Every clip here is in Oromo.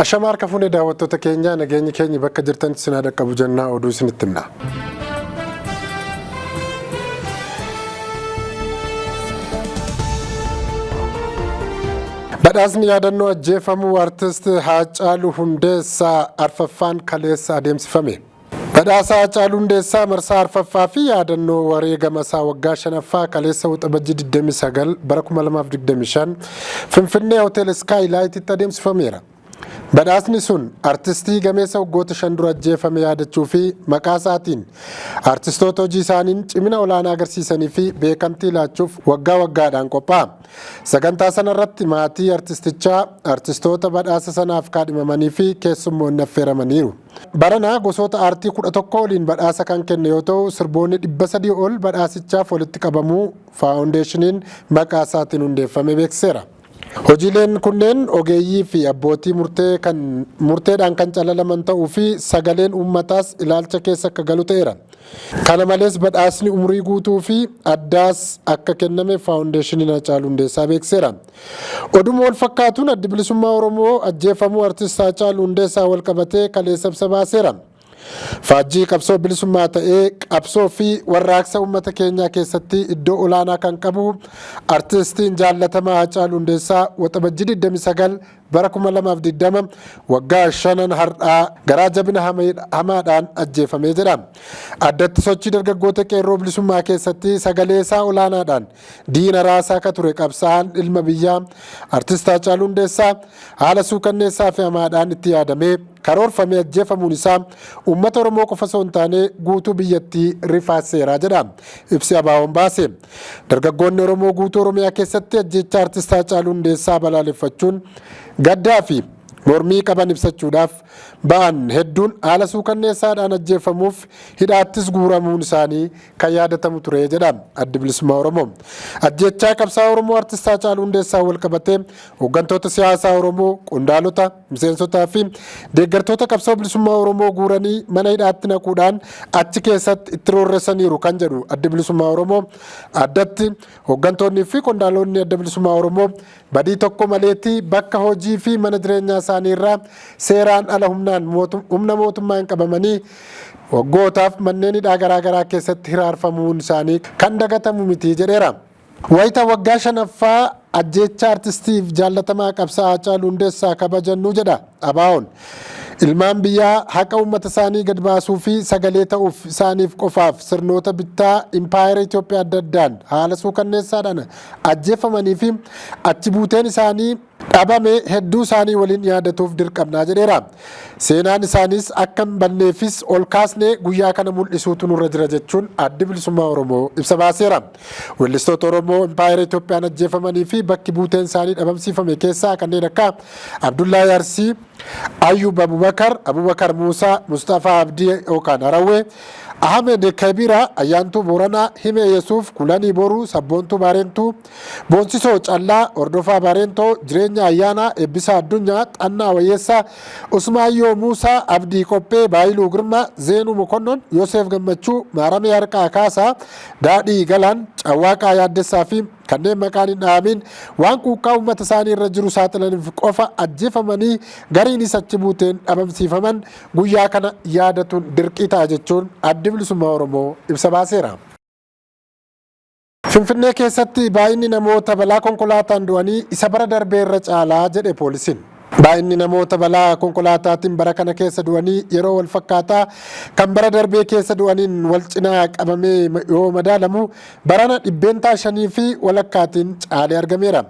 Ashama harka fuunee daawwattoota keenyaa, nageenyi keenya bakka jirtanitti isin haa dhaqqabu jennaa, oduu isinitti himna. Badhaasni yaadannoo ajjeefamuu Artist Haacaaluu Hundeessaa arfaffaan kaleessa adeemsifame. Badhaasa Haacaaluu Hundeessaa marsaa arfaffaa fi yaadannoo wareegama isaa waggaa shanaffaa kaleessa Waxabajjii 29 bara 2025 Finfinnee Hotel Skylight'tti adeemsifameera. Badhaasni sun artistii gameessa waggoota 5 dura ajjeefame yaadachuu fi maqaa isaatiin artistoota hojii isaaniin cimina olaanaa agarsiisanii fi beekamtii laachuuf waggaa waggaadhaan qophaa'a. Sagantaa sanarratti maatii artistichaa, artistoota badhaasa sanaaf kaadhimamanii fi keessummoonni affeeramaniiru. Barana gosoota aartii 11 oliin badhaasa kan kenne yoo ta'u, sirboonni 300 ol badhaasichaaf walitti qabamuu faawundeeshiniin maqaa isaatiin hundeeffame beeksiseera. Hojiileen kunneen ogeeyyii fi abbootii murtee kan murteedhaan kan calalaman ta'uu fi sagaleen uummataas ilaalcha keessa akka galu ta'eera. Kana malees badhaasni umurii guutuu fi addaas akka kenname Faawundeeshiniin Hacaaluu Hundeessaa beeksiseera. Oduma wal fakkaatuun Addi Bilisummaa Oromoo ajjeefamuu Artist Haacaaluu Hundeessaa wal qabatee kaleessa ibsa baaseera. Faajjii qabsoo bilisummaa ta'ee qabsoo fi warraaqsa uummata keenyaa keessatti iddoo olaanaa kan qabu artistiin jaallatamaa Haacaaluu Hundeessaa Waxabajjii 29 bara 2020 waggaa shanan har'aa garaa jabina hamaadhaan ajjeefamee jedha. Addatti sochii dargaggoota qeerroo bilisummaa keessatti sagalee isaa olaanaadhaan diina raasaa ka ture qabsaa'aan ilma biyyaa Artist Haacaaluu Hundeessaa haala suukanneessaa fi hamaadhaan itti yaadamee karoorfamee ajjeefamuun isaa uummata Oromoo qofa osoo hin taane guutuu biyyattii rifaasiseera jedha ibsi ABO'n baase. Dargaggoonni Oromoo guutuu Oromiyaa keessatti ajjeechaa Artist Haacaaluu Hundeessaa balaaleffachuun gaddaa fi mormii qaban ibsachuudhaaf ba'an hedduun haala suukanneessaadhaan ajjeefamuuf hidhaattis guuramuun isaanii kan yaadatamu ture jedha Addi Bilisummaa Oromoo. Ajjeechaa qabsaa'aa Oromoo Artist Haacaaluu Hundeessaa wal qabatee hooggantoota siyaasaa Oromoo, qondaalota, miseensotaa fi deeggartoota qabsoo bilisummaa Oromoo guuranii mana hidhaatti naquudhaan achi keessatti itti roorresaniiru kan jedhu Addi Bilisummaa Oromoo, addatti hooggantoonnii fi qondaalonni Adda Bilisummaa Oromoo badii tokko maleetti bakka hojii fi mana jireenyaa isaanii irraa seeraan ala humnaan humna mootummaan qabamanii waggootaaf manneen hidhaa garaagaraa keessatti hiraarfamuun isaanii kan dagatamu miti jedheera. Wayita waggaa shanaffaa ajjeechaa artistiif jaallatamaa qabsaa'aa Haacaaluu Hundeessaa kabajannu jedha ABO'n. Ilmaan biyyaa haqa uummata isaanii gad baasuu fi sagalee ta'uuf isaaniif qofaaf sirnoota bittaa impaayera Itoophiyaa adda addaan haala suukanneessaadhaan ajjeefamanii fi achi buuteen isaanii dhabame hedduu isaanii waliin yaadatuuf dirqamnaa jedheera. Seenaan isaaniis akka hin banneefis ol kaasnee guyyaa kana mul'isuutu nurra jira jechuun Addi Bilisummaa Oromoo ibsa baaseera. Weellistoota Oromoo impaayera Itoophiyaan ajjeefamanii fi bakki buuteen isaanii dhabamsiifame keessaa kanneen akka Abdullaahi Arsii, Ayyub Abubakar, Abubakar Muusaa, Mustafaa Abdii yookaan Harawwee, Ahmed Kabira, Ayyaantuu Booranaa, Himee Yesuuf, Kulanii Boruu, Sabboontuu Baareentuu, Boonsisoo Callaa, Hordofaa Bareentoo, Jireenya Ayyaanaa, Eebbisaa Addunyaa, Xannaa Wayyeessaa, Usmaayyoo Muusaa, Abdii Qophee, Baayiluu Girmaa, Zeenuu Mokonnon, Yoseef Gammachuu, Maaramee Harqaa Kaasaa, Daadhii Galaan, Cawwaaqaa Yaaddessaa fi kanneen maqaan hin dhahamiin waan quuqqaa uummata isaanii irra jiru saaxilaniif qofa ajjeefamanii gariinis achi buuteen dhabamsiifaman guyyaa kana yaadatuun dirqii ta'a jechuun Addi Bilisummaa Oromoo ibsa baaseera. Finfinnee keessatti baay'inni namoota balaa konkolaataan du'anii isa bara darbee irra caalaa jedhe poolisiin. Baay'inni namoota balaa konkolaataatiin bara kana keessa du'anii yeroo wal fakkaataa kan bara darbee keessa du'aniin wal cinaa qabamee yoo madaalamu barana 5.5% caalee argameera.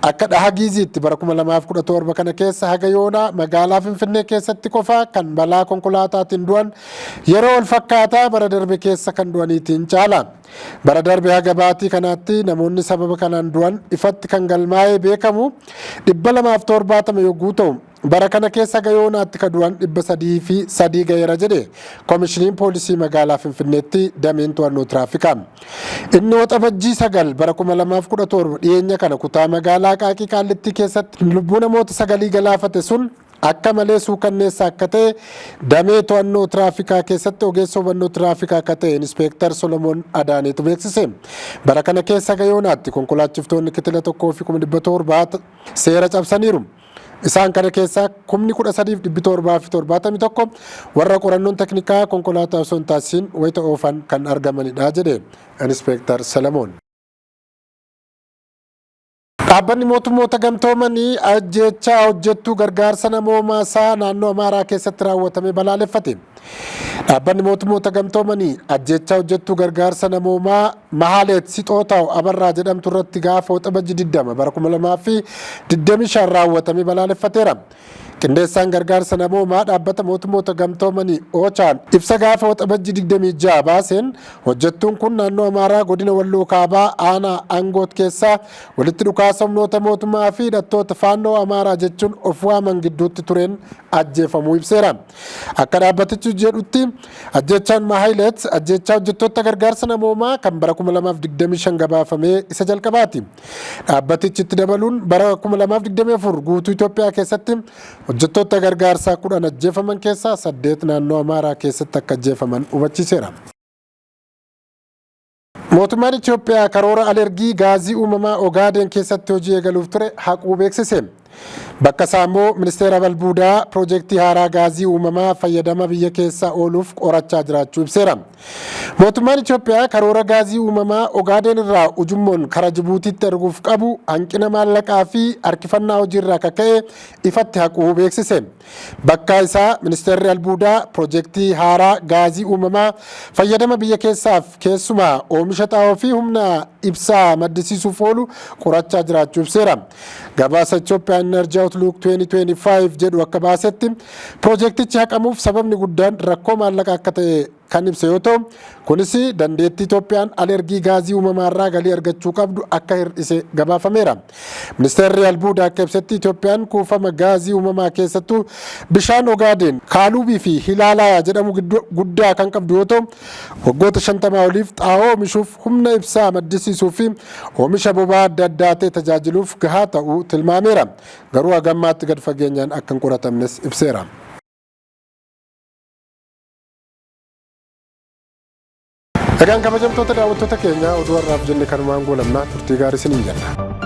Akka dhaha Giiziitti bara 2017 kana keessa haga yoonaa magaalaa Finfinnee keessatti qofa kan balaa konkolaataatiin du'an yeroo wal fakkaataa bara darbe keessa kan du'aniitiin caala. Bara darbe haga baatii kanaatti namoonni sababa kanaan du'an ifatti kan galmaa'ee beekamu 270 yogguu ta'u, bara kana keessa haga yoonaatti ka du'an 303 gaheera jedhe Komishiniin Poolisii Magaalaa Finfinneetti dameen to'annoo tiraafikaa. Inni Waxabajjii 9 bara 2017 dhiyeenya kana kutaa magaalaa Aqaaqii Qaallittii keessatti lubbuu namoota sagalii galaafate sun akka malee suukanneessa akka ta'e damee to'annoo tiraafikaa keessatti ogeessa hubannoo tiraafikaa akka ta'e Inispeektar Solomoon Adaaneetu beeksise. Bara kana keessa haga yoonaatti konkolaachiftoonni kitila 1,700 seera cabsaniiru. Isaan kana keessaa 13,771 warra qorannoon teknikaa konkolaataa osoo hin taasisiin wayita oofan kan argamanidha jedhe Inspeektar Salamoon. Dhaabbanni mootummoota gamtoomanii ajjeechaa hojjettuu gargaarsa namoomaa isaa naannoo Amaaraa keessatti raawwatame balaaleffate. Dhaabbanni mootummoota gamtoomanii ajjeechaa hojjettuu gargaarsa namoomaa Mahaleet Sixootaw Abarraa jedhamtu irratti gaafa Waxabajji 20 bara 2025 raawwatame balaaleffateera. Qindeessaan gargaarsa namoomaa dhaabbata mootummoota gamtoomanii Ochaan ibsa gaafa Waxabajji 26 baaseen, hojjettuun kun naannoo Amaaraa godina Walloo Kaabaa aanaa Angoot keessaa walitti dhukaasa humnoota mootummaa fi hidhattoota Faannoo Amaaraa jechuun of waaman gidduutti tureen ajjeefamuu ibseera. Akka dhaabbatichi jedhutti, ajjeechaan Maahilet ajjeechaa hojjettoota gargaarsa namoomaa kan bara 2025 gabaafamee isa jalqabaati. Dhaabbatichi itti dabaluun, bara 2024 guutuu Itoophiyaa keessatti hojjettoota gargaarsaa 10 ajjeefaman keessaa 8 naannoo Amaaraa keessatti akka ajjeefaman hubachiiseera. Mootummaan Itoophiyaa karoora alergii gaazii uumamaa Ogaadeen keessatti hojii eegaluuf ture haquu beeksise. Bakka isaa immoo ministeera albuudaa piroojeektii haaraa gaazii uumamaa fayyadama biyya keessa ooluuf qorachaa jiraachuu ibseera. Mootummaan Itoophiyaa karoora gaazii uumamaa Ogaadeen irraa ujummoon kara Jibuutiitti erguuf qabu hanqina maallaqaa fi harkifannaa hojii irraa kaka'e ifatti haquu beeksise. Bakka isaa ministeerri albuudaa piroojeektii haaraa gaazii uumamaa fayyadama biyya keessaaf, keessumaa oomisha xaa'oo fi humna ibsaa maddisiisuuf oolu qorachaa jiraachuu ibseera. Gabaasa Itoophiyaa Energy Outlook 2025 jedhu akka baasetti, piroojeektichi haqamuuf sababni guddaan rakkoo maallaqaa akka ta'e kan ibse yoo ta'u, kunis dandeettii Itoophiyaan alergii gaazii uumamaarraa galii argachuu qabdu akka hir'ise gabaafameera. Ministeerri albuudaa akka ibsetti, Itoophiyaan kuufama gaazii uumamaa, keessattuu bishaan Ogaadeen, Kaaluubii fi Hilaalaa jedhamu guddaa kan qabdu yoo ta'u, waggoota 50 oliif xaa'oo oomishuuf, humna ibsaa maddisiisuu fi oomisha boba'aa adda addaa ta'e tajaajiluuf gahaa ta'uu tilmaameera. Garuu hagammaatti gad fageenyaan akka hin qoratamnes ibseera. Egaan kabajamtoota daawwattoota keenya, oduu har'aaf jenne kanumaan goolabnaa. Turtii gaarii isiniin jenna.